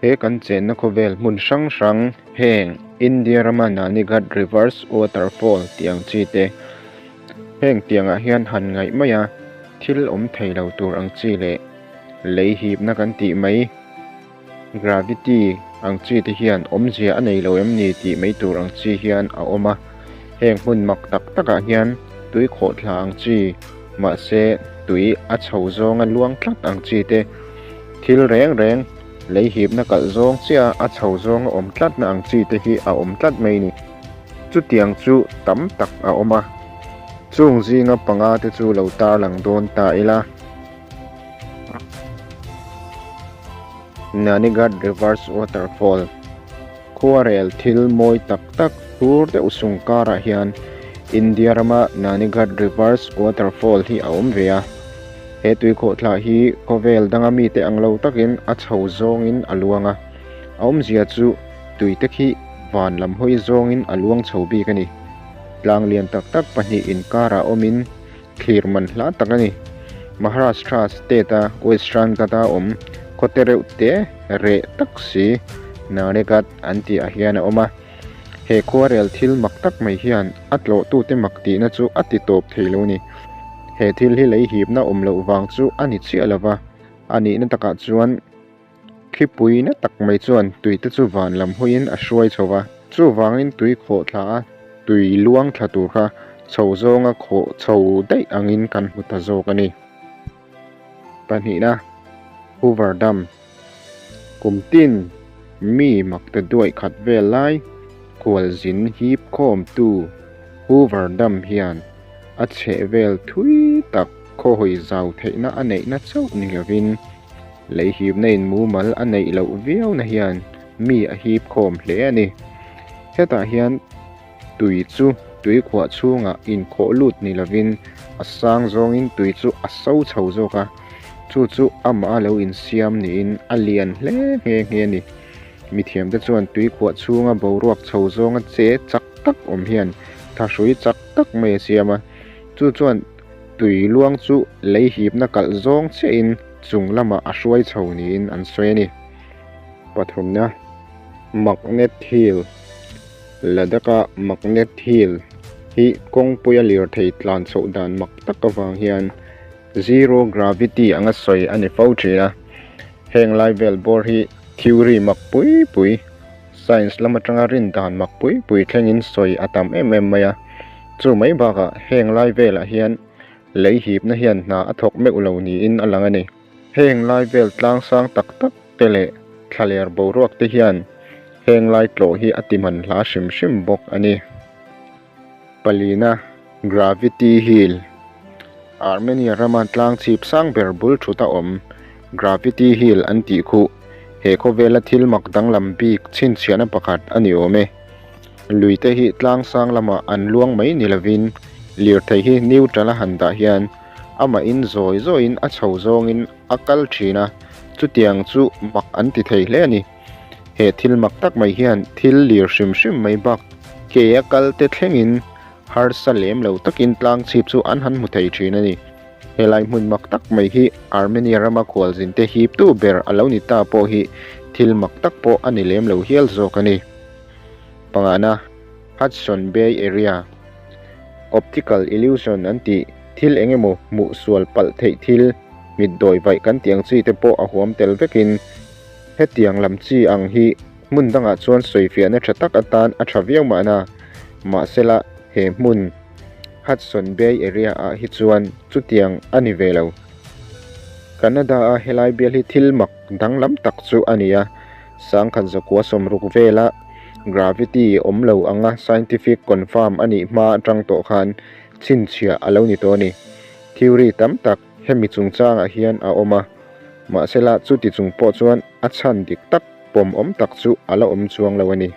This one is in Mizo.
He kan chenna khawvel hmun hrang hrang heng India rama Nanighat Reverse Waterfall tih ang chi te, heng tiangah hian han ngaih mai a, thil awm thei lo tur ang chi leh lei hipna kan tih mai, gravity, ang chi te hian awmzia a nei lo em ni tih mai tur ang chi hian a awm a, heng hmun mak tak takah hian tui khawhthla ang chi mahse tui a chho zawnga luang tlat ang chi te thil reng reng lei hipna kalh zawng chiah a chho zawnga awm tlatna ang chi te hi a awm tlat mai ni. Chutiang chu tam tak a awm a, chung zinga panga te chu lo tarlang dawn ta ila. Nanighat Reverse Waterfall Khuarel thil mawi tak tak thur deuh sung karah hian India rama Nanighat Reverse Waterfall hi a awm ve a. He tuikhawhthla hi khawvel danga mite ang lo takin a chho zawngin a luang a. A awmzia chu tuite khi van lam hawi zawngin a luang chho bik a ni. Tlang lian tak tak pahnih inkarah awmin Thlir man hla tak a ni. Maharashtra state a Western Ghat a awm khawte reuh te reh tak si Nareghat an tih ah hian a awm a. He khuarel thil mak tak mai hian a tlawhtute mak tihna chu a ti tawp thei lo ni. He thil hi lei hipna awm loh vang chu a ni chiah lova, a nihna takah chuan Thlipui na tak mai chuan tuite chu van lam hawiin a hruai chho va, chuvangin tui khawh thla a tui luang thla tur kha chho zawnga khawh chho daih angin kan hmu ta zawk a ni. Pahnihna, Hoover Dam Kum tin mi makte duaih khat vel lai khualzin hip khawmtu Hoover Dam hian a chhehvel thui tak khawhawi zau theihna a neihna chauh ni lovin Lei hipna in mumal a neih loh viau na hian mi a hip khawm hle a ni. Hetah hian tui chu tui khuah chhungah inkhawh lut ni lovin a sang zawngin tui chu a so chho zawk a, chu chu amah a lo insiam niin a lian hle nghe nghe a ni. Mithiamte chuan tui khuah chhunga boruak chho zawnga che chak tak awm hian thahrui chak tak mai a siam a, chu chuan tui luang chu lei hipna kalh zawng chiahin chung lamah a hruai chho niin an sawi a ni. Pathumna, Magnet Hill, Ladakh-a Magnet Hill hi kawngpuia lirthei tlan chhoh dan mak tak avang hian zero gravity anga sawi a ni fo thin a. Heng lai vel bawr hi theory mak pui pui, science lam atanga rin dan mak pui pui thlengin sawi a tam em em mai a. Chu mai bakah heng lai velah hian Lei hipna hian hna a thawk meuh lo niin a lang a ni. Heng lai vel tlang sang tak tak te leh thlaler boruak te hian heng lai tlawh hi a ti man hla hrim hrim bawk a ni. Palina, Gravity Hill, Armenia rama tlang chhip sang ber bul thut a awm Gravity Hill an tih khuh he khawvela thil mak danglam bik chhinchhiahna pakhat a ni awm e. Lui te hi tlang sang lamah an luang mai ni lovin lirthei hi neutral a han dah hian amahin zawi zawiin a chho zawngin a kal thin a, chutiang chu mak an ti thei hle a ni. He thil mak tak mai hian thil lir hrim hrim mai bak ke a kal te thlengin harsa lem lo takin tlang chhip chu an han hmu thei thin a ni. Helai hmun mak tak mai hi Armenia rama khualzinte hiptu ber a lo ni ta pawh hi thil mak tak pawh a ni lem lo hial zawk a ni. Pangana, Hudson Bay Area, Optical illusion an tih thil eng emaw hmuh sual palh theih thil, mitdawi vaih kan tih ang chi te pawh a huam tel vekin hetiang lam chi ang hi hmun dangah chuan sawifiahna tha tak atan a tha viau mahna. Mahsela he hmun Hudson Bay Area ah hi chuan chutiang a ni ve lo. Canada a helai bial hi thil mak danglam tak chu a ni a. Sangkhat zakua sawmruk vela gravity awm lo anga scientific confirm a nih hma atang tawh khan chhinchhiah a lo ni tawh a ni. Theory tam tak hemi chungchangah hian a awm a, mahsela chuti chung pawh chuan a chhan dik tak pawmawm tak chu a la awm chuang lo a ni.